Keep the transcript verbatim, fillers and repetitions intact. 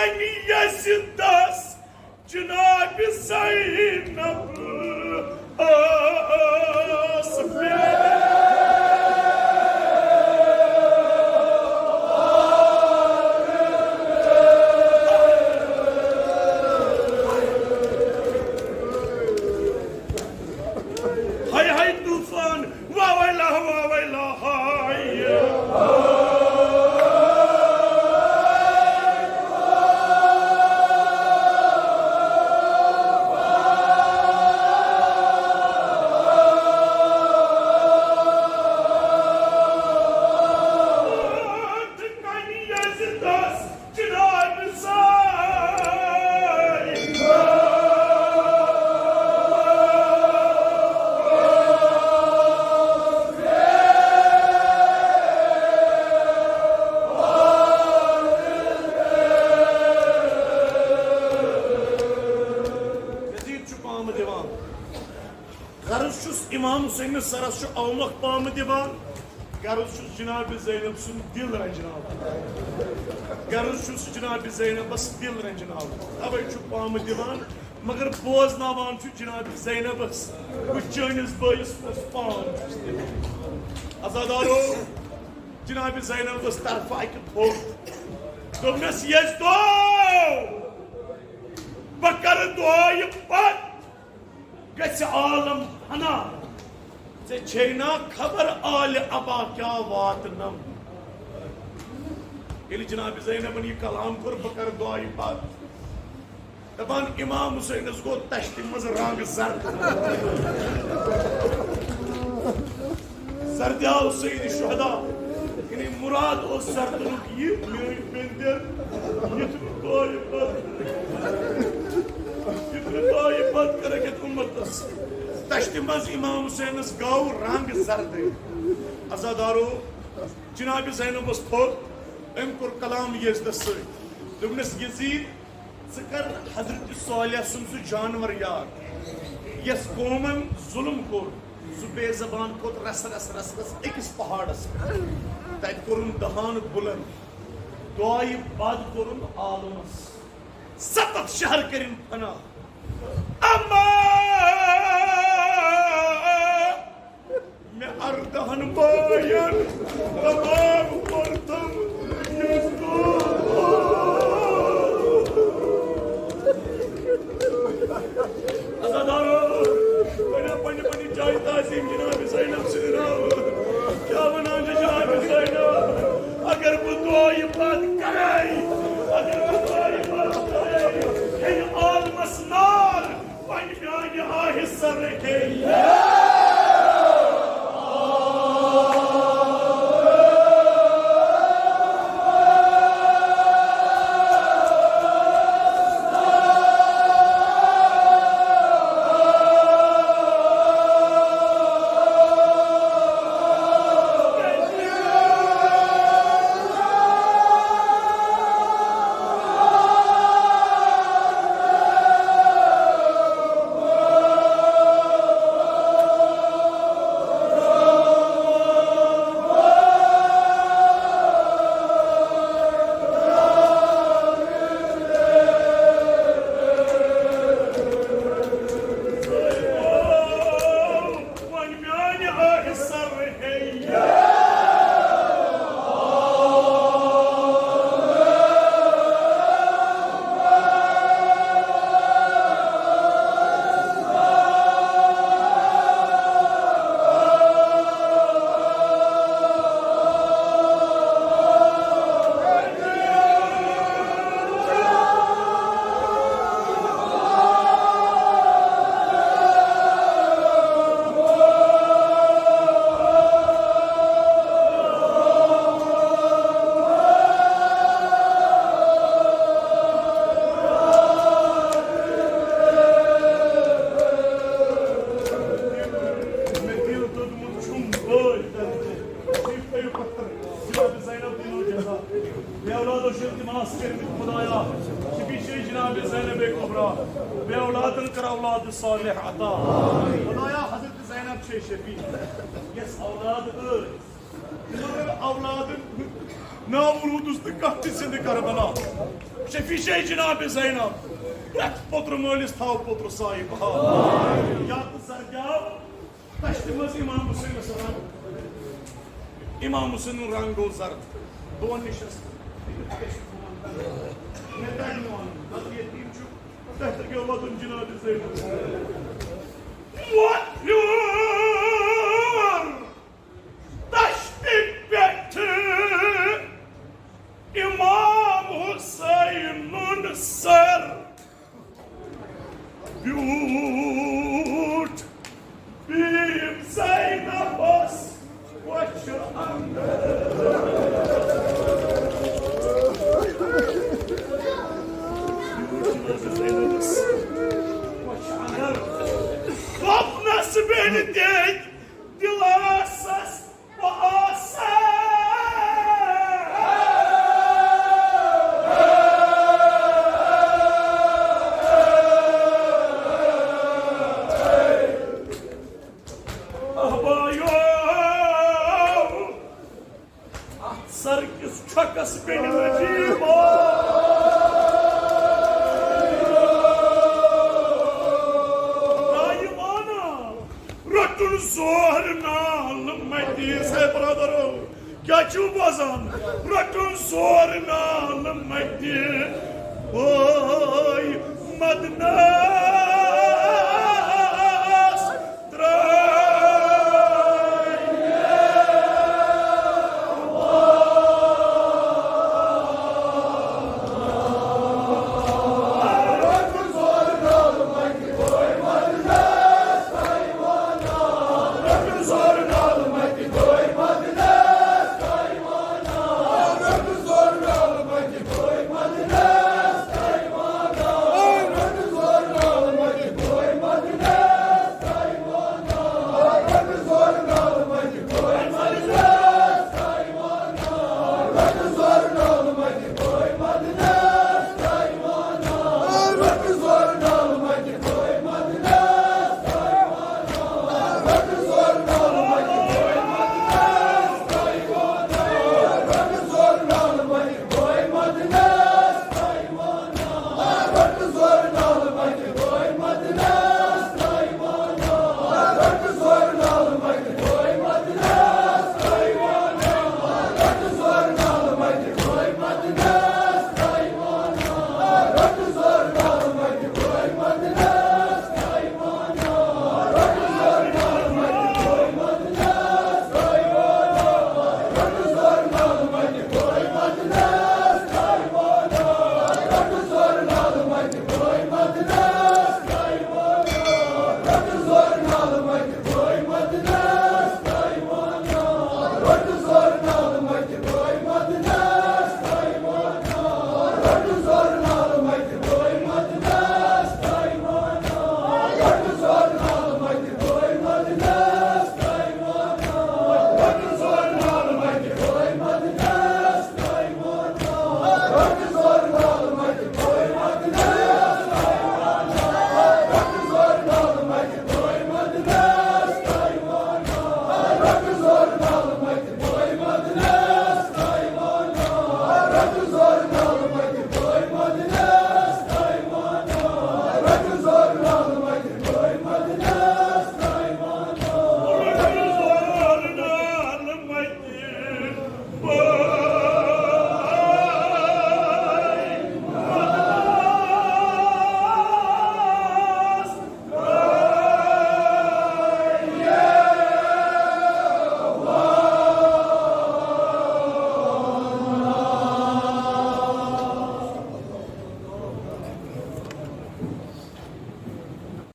یَزِدَس جناب زینب ٲس بیٚہوان۔ ہاے ہاے طوفان، واویلا، واویلا، ہاے۔ جناب سائیں۔ یزید چھُ پامہٕ دِوان۔ غرض چھُس امام حسینس سرس چھُ اومکھ پامہٕ دِوان۔ غرض چھُس جناب زینب سُنٛد دِل رنجناوُن۔ غرض چھُس جناب زینبس دِل رنجناوُن۔ توے چھُ پامہٕ دِوان، مگر بوزناوان چھُ جناب زینبس، بہٕ چٲنِس بٲیِس کُس پام چھُس دِوان۔ عزادارو، جناب زینبس طرفہٕ اکہِ پھوٚت۔ دوٚپنس، یزدو، بہٕ کرٕ دعایہِ پتھ گژھِ عالم فنا۔ ژےٚ چھے نا خبر آلِ عبا کیٛاہ واتنم؟ ییٚلہِ جناب زینبن یہِ کلام کوٚر، بہٕ کرٕ دعایہِ پتھ۔ دپان، امام حسینس گوٚو تشتہِ منٛز رنگ زرد۔ زردِ آو سید شہدا۔ یعنی مراد اوس زردنُک یہِ، میٲنۍ بیٚنہِ تہِ یُتھ نہٕ دۄیہِ پتہٕ، یُتھ نہٕ دۄیہِ پتہٕ کٔرٕکھ یتھ اُمتس۔ تشتہِ منٛز امام حسینس گوٚو رنگ زردٕے۔ عزادارو، جناب زینبس پھوٚت، أمۍ کوٚر کلام یزدس سۭتۍ۔ دوٚپنس، یزید، ژٕ کر حضرت صالح سُنٛد سُہ جانور یاد، یس قومن ظلم کوٚر، سُہ بے زبان کھوٚت رس رس رس رس أکِس پہاڑس پٮ۪ٹھ۔ تتہِ کوٚرُن دہان بُلند، دعایہِ بد کوٚرُن عالمس، ستتھ شہر کٔرِن فنا۔ اما مےٚ اردہن بٲین تمام کوٚرتم یزدو۔ عزادارو، بنیو پننہِ پننہِ جایہِ تعظیم جناب زینب سٕنٛدِ ناوٕ۔ کیٛاہ ونان چھِ جناب زینب؟ اگر بہٕ دعایہِ پتھ کرے، اگر بہٕ دعایہِ پتھ کرے، ہیٚیہِ عالمس نار۔ وۄنۍ میانہِ آہہِ سرٕ ہیٚیہِ۔ وۄنۍ میانہِ آہہِ سرٕ ہیٚیہِ۔ مےٚ دِل دوٚدمُت چھُم بٲے دردِ۔ تُہۍ کٔرِو پتھر، جناب زینب دِنو جزا۔ بے اولادو چھِ التماس کٔرمٕتۍ خدایا، شفیع چھِ جناب زینب کبریٰ۔ بے اولادن کر اولاد صالح عطا۔ خدایا حضرت زینب چھے شفیع، یس اولاد ٲسۍ۔ تِمن اولادن ہُنٛد ناوٕ روٗدُس نہٕ کانٛہہ تہِ زِندٕ کربلا۔ شفیع جناب زینب، پرٛٮ۪تھ پوٚتُر مٲلِس تھاو پوٚتُر سایہِ بہار۔ یا تہٕ زردیاب، دشتہِ منٛز امام حسین السلام۔ امام حسین رنگ گوٚو زرد۔ بہٕ وَنہٕ نِشس۔ مےٚ تَگہِ نہٕ وَنُن۔ بس ییٚتہِ یِم چھُ۔ تۄہہِ تہِ گوٚو وَدُن جناب زینب۔ وۄتھ ہیوٚر دشتہِ پٮ۪ٹھٕ امام حسینُن سر۔ بیوٗٹھ بیٖم زینبس کۄچھِ اندر۔ بیوٗٹھ زینبس کۄچھِ اندر۔ کفنس بیٚنہِ دِتۍ دِلاسس بہٕ آسہٕ۔ احبایو، اتھ سر کِس چھۄکس پیٚیہِ نجیب۔ آیہِ وانان۔ رٹُن زور نال مدِ۔ ہے برادرو، کیا چھو بوزان؟ رٹُن زور نال مدِ۔ اوے مدنہ۔